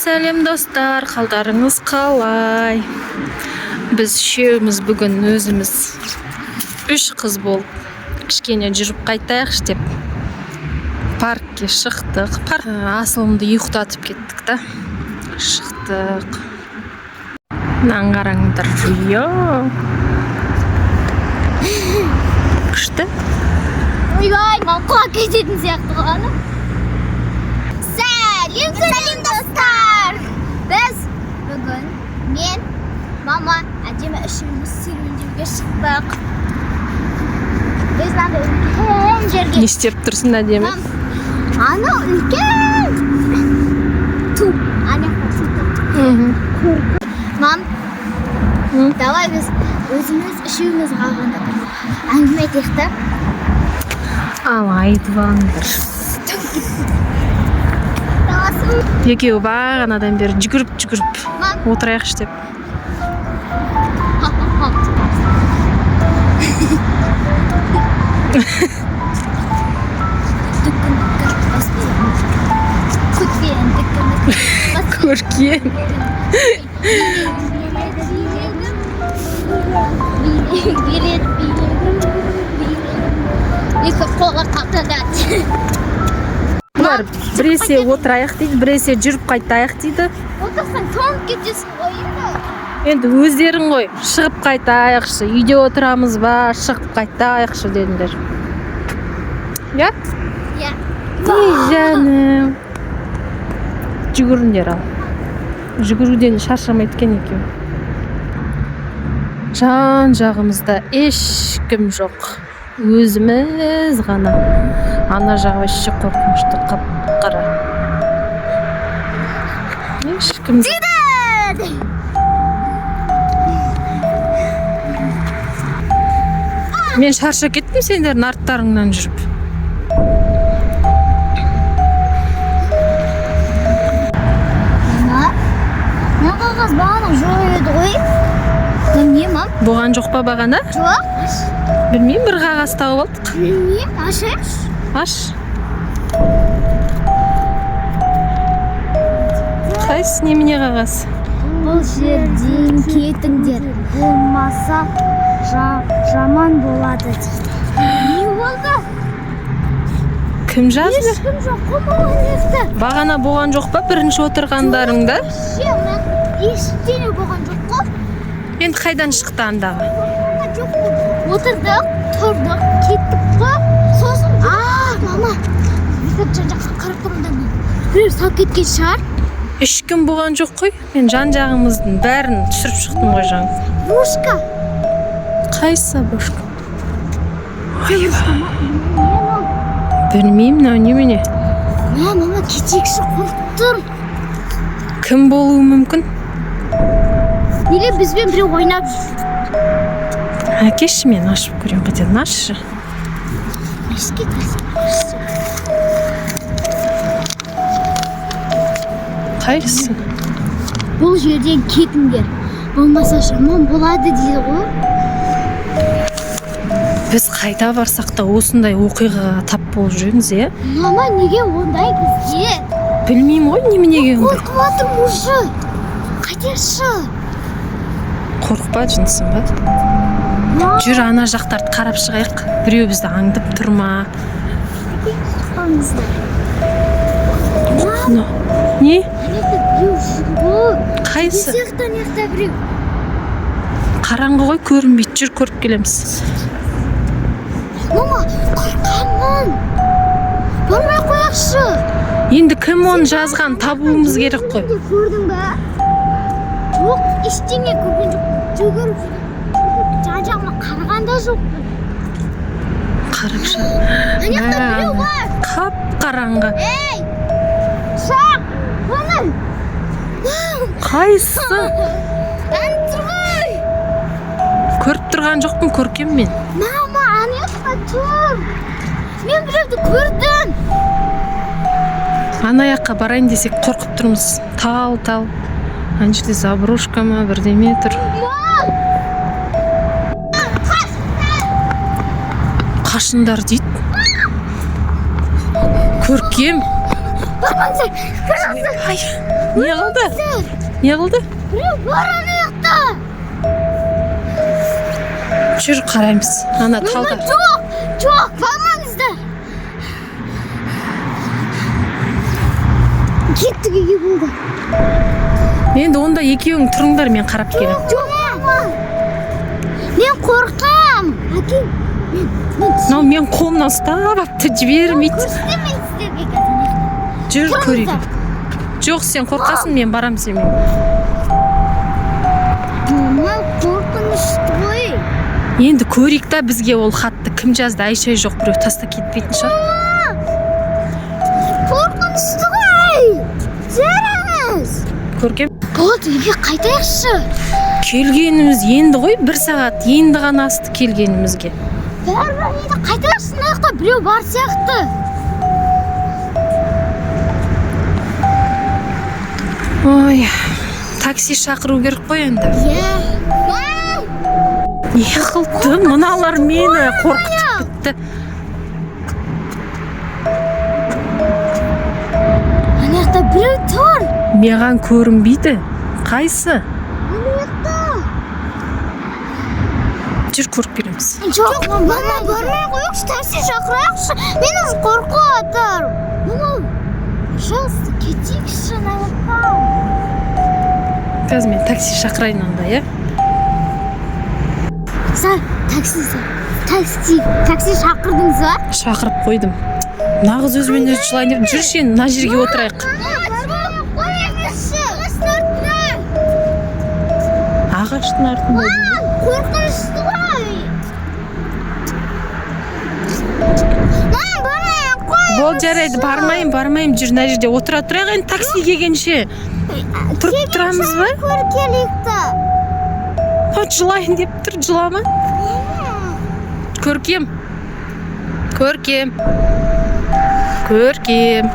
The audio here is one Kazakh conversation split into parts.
Сәлем, достар! Қалдарыңыз қалай? Біз үшеуміз бүгін өзіміз үш қыз болып кішкене жүріп қайтайықшы деп паркке шықтық. Парк Асылымды ұйықтатып кеттік та шықтық. Мынаны қараңдар, иә, күшті. Ойбай, маған құлап кететін сияқты ғой ана. Сәлем, сәлем, достар! Біз бүгін мен, мама, әдемі үшеуміз серуендеуге шықтық. Біз мынандай үлкен жерге. Не істеп тұрсың, әдемі? Мам, анау үлкен ту, ана жақта ту тұр. Мам, давай біз өзіміз үшеуміз қалғанда бір әңгіме айтайық та. Ал, айтып алыңдар. Дауысым. Екеуі бағанадан бері жүгіріп жүгіріп Мам. отырайықшы деп. Ха-ха-ха. Дүкін, дүкін, баспен. Көтпен, дүкін, дүкін, баспен. Көркем. Биледім, биледім, биледім, биледім. Екі қолы қалтада. Бұлар біресе отырайық дейді, біресе жүріп қайтайық дейді. Отырсаң, тоңып кетесің ғой енді. Енді өздерің ғой, шығып қайтайықшы, үйде отырамыз ба, шығып қайтайықшы дедіңдер, иә? Иә. Ей, жаным, жүгіріңдер. Ал жүгіруден шаршамайды екен екеуі. Жан жағымызда ешкім жоқ, өзіміз ғана. Ана жағы вообще қорқынышты, қап қара ешкім жоқ. Тиді! Мен шаршап кеттім сендердің арттарыңнан жүріп. Мама, мына қағаз бағана жоқ еді ғой. Мына не, мам? Болған жоқ па бағана? Жоқ. Білмеймін, бір қағаз тауып алдық. Білмеймін, ашайықшы. Аш. Қайсысы, немене қағаз? Бұл жерден кетіңдер. Болмаса жаман болады дейді. Не болды? Кім жазды? Ешкім жоқ қой, мама, ана жақта. Бағана болған жоқ па бірінші отырғандарыңда? Вообще, мына ештеңе болған жоқ қой. Енді қайдан шықты андағы? Мама, жоқ қой. Отырдық, тұрдық, кеттік қой. Сосын, а, мама, бүйтіп жан жаққа қарап тұрмын да, біреу салып кеткен шығар. Ешкім болған жоқ қой, мен жан жағымыздың бәрін түсіріп шықтым ғой жаңа. Бушка. Қайсысы бошка? Білмеймін, мынау немене? Мама, мама, кетейікші, қорқып тұрмын. Кім болуы мүмкін? Неге бізбен біреу ойнап жүр? Әкеші, мен ашып көремін қайтадан, ашшы. Еске красиво. Қайсысы? Бұл жерден кетіңдер. Болмаса жаман болады дейді ғой. Біз қайда барсақ та осындай оқиғаға тап болып жүреміз, иә? Мама, неге ондай бізге? Білмеймін ғой, неменеге ондай. Қорқып жатырмын уже. Қайтайықшы. Қорықпа, жындысың ба? Мама, Жүр, ана жақтарды қарап шығайық, біреу бізді аңдып тұр ма? шықпаңыздар. Мынау не? Ана жақта біреу жүр ғой. Қайсы? Не сияқты, ана жақта біреу. Қараңғы ғой, көрінбейді. Жүр, көріп келеміз. Мама, қорқамын. Бармай қояйықшы. Енді кім оны жазған, табуымыз керек қой. Сен көрдің ба? Жоқ, ештеңе көрген жоқ. Жүгіріп жүріп, жан жағыма қараған да жоқпын. Қарап шығ. Ана жақта біреу бар. Қап қараңғы. Ей! Шақ! Оны! Қайсысы? Ана тұр ғой! Көріп тұрған жоқпын, көркем, мен. Мама, ана жақта тұр! Мен біреуді көрдім! Ана жаққа барайын десек, қорқып тұрмыз. Тал, тал, ана жерде заброшка ма, бірдеме тұр. Мам! Қашыңдар дейді. Көркем. Бармаңыздар, пожалуйста. Ай, не қылды, не қылды? Біреу бар ана жақта. Жүр, қараймыз ана Мама, талда. жоқ, жоқ, бармаңыздар. Кеттік үйге, болды. Енді онда екеуің тұрыңдар, мен қарап келемін. Жоқ, мама. Мен қорқам. Әкем, мен Мынау мен қолымнан ұстап алыпты, жібермейді. Көрсетемін мен сіздерге қазір. Жүр, көрейік. Тұрыңыздар. Жоқ, сен қорқасың, мен барамын сенімен. Мама, қорқынышты ғой. Енді көрейік та, бізге ол хатты кім жазды? Ай шай жоқ, біреу тастап кетпейтін шығар. Қорқынышты ғой. Жүріңіз. Көркем. Болды, үйге қайтайықшы. Келгеніміз енді ғой, бір сағат енді ғана асты келгенімізге. Бәрібір енді қайтайықшы, мына жақта біреу бар сияқты. Ой, такси шақыру керек қой енді. Иә. Мам! Не қылды мыналар, мені қорқытып бітті. Ана жақта біреу тұр. Маған көрінбейді, қайсы? Ана жақта. Жүр, көріп келеміз. Жоқ, мама, бармай қояйықшы, такси шақырайықшы. Мен уже қорқып жатырмын. Мама, пожалуйста, кетейікші ана жақтан. Қазір мен такси шақырайын онда, иә. Сен такси такси такси шақырдыңыз ба? Шақырып қойдым. Мына қыз өзімен өзі жылайын деп. Жүрші енді, мына жерге отырайық. Қойыңызшы. Ағаштың артына. Ағаштың артында. Қорқынышты ғой. Мам, бармай ақ қой. Бол, жарайды, бармаймын, бармаймын. Жүр, мына жерде отыра тұрайық енді такси келгенше. Тұрып тұрамыз ба? Көр, келейік та. А, жылайын деп тұр, жылама. Көркем, Көркем, Көркем,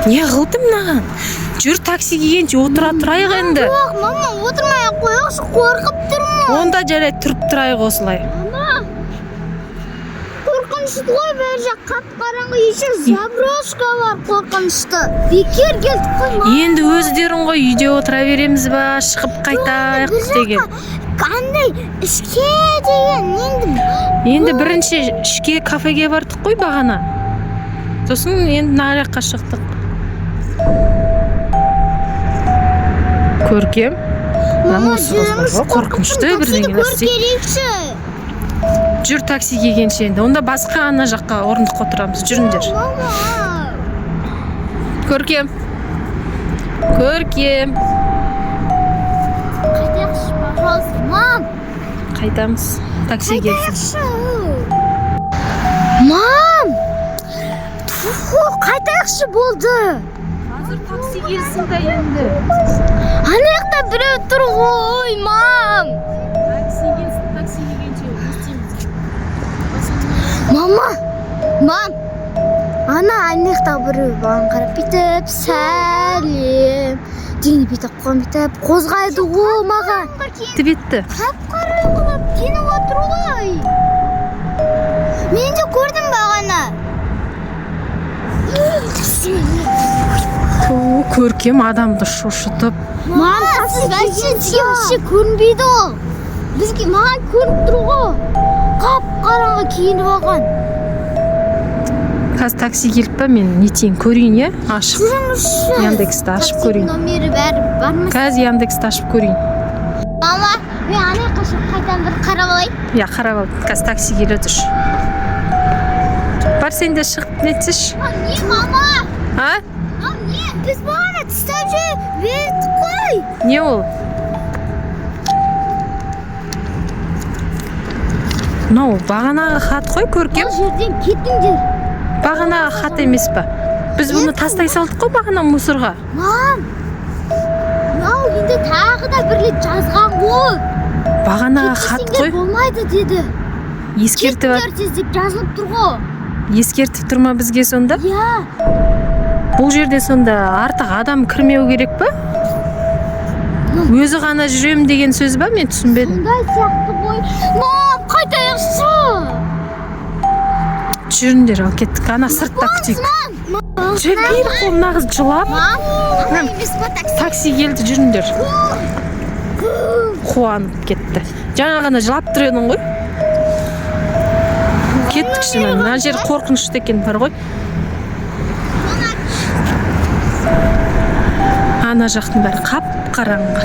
не қылды мынаған? Жүр, такси келгенше отыра тұрайық енді. Жоқ, мама, отырмай ақ қояйықшы, қорқып тұрмын. Онда жарайды, тұрып тұрайық осылай. Мама, қорқынышты ғой, бәрі жақ қап қараңғы, еще заброшка бар, қорқынышты. Бекер келдік қой, мама. Енді өздерің ғой, үйде отыра береміз ба, шығып қайтайық Бір деген. жаққа андай ішке деген енді. Енді бірінші ішке, кафеге бардық қой бағана, сосын енді мына жаққа шықтық. Көркем. Мама, Осы қыз бар жүріңіз, ғой, қорқынышты қорқып бірдеңелер көріп істейді. келейікші. Жүр, такси келгенше енді онда басқа ана жаққа орындыққа отырамыз, жүріңдер. Мама. Көркем, Көркем. Қайтайықшы, пожалуйста, мам. Қайтамыз, такси келсін. Қайтайықшы, мам. Тфу, қайтайықшы, болды. Қазір такси келсін да енді. Ана жақта біреу тұр ғой, мам. Такси келсін, такси келгенше не істейміз? Мама, мам, ана жақта біреу маған қарап, бүйтіп сәлем деген, бүйтіп қолын бүйтіп қозғайды ғой маған. Бетті. Қап қараңғы болып киініп отыр ғой, мен де көрдім бағана. Ту, Көркем, адамды шошытып. Мам, сіз вообще, сізге вообще көрінбейді ол, бізге, маған көрініп тұр ғой, қап қараңғы киініп алған. Қазір такси келіп па, мен нетейін, көрейін, иә, ашып. Жүріңізші. Яндексті ашып Такси көрейін. Номері бәрі бар ма? Қазір Яндексті ашып көрейін. Мама, мен ана жаққа шығып қайтадан бір қарап алайын. Иә, қарап ал, қазір такси келе тұр. Бар, сен де шығып нетсеші. Мынау не, мама? А? Мынау не? Біз бағана тістеп жібердік қой. Не ол? Мынау бағанағы хат қой, Көркем. Бұл жерден кетіңдер. Бағанағы хат емес па? Біз бұны тастай салдық қой бағана мусорға. Мам, мынау енді тағы да бір рет жазған ғой. Бағанағы хат Кетпесеңдер қой. болмайды деді. Ескертіп Кетіңдер тез деп жазылып тұр ғой. Ескертіп тұр ма бізге сонда? Иә. Бұл жерде сонда артық адам кірмеу керек па, өзі ғана жүрем деген сөз ба? Мен түсінбедім. Сондай сияқты ғой. Мам, қайтайықшы. Жүріңдер, ал кеттік, ана сыртта күтейік. Жүр, бері қол, мына қыз жылап. Ана емес па такси? Такси келді, жүріңдер. Қуанып кетті. Жаңа ғана жылап тұр едің ғой. Кеттікші, мына жер қорқынышты екен бар ғой. Ана жақтың бәрі қап қараңғы.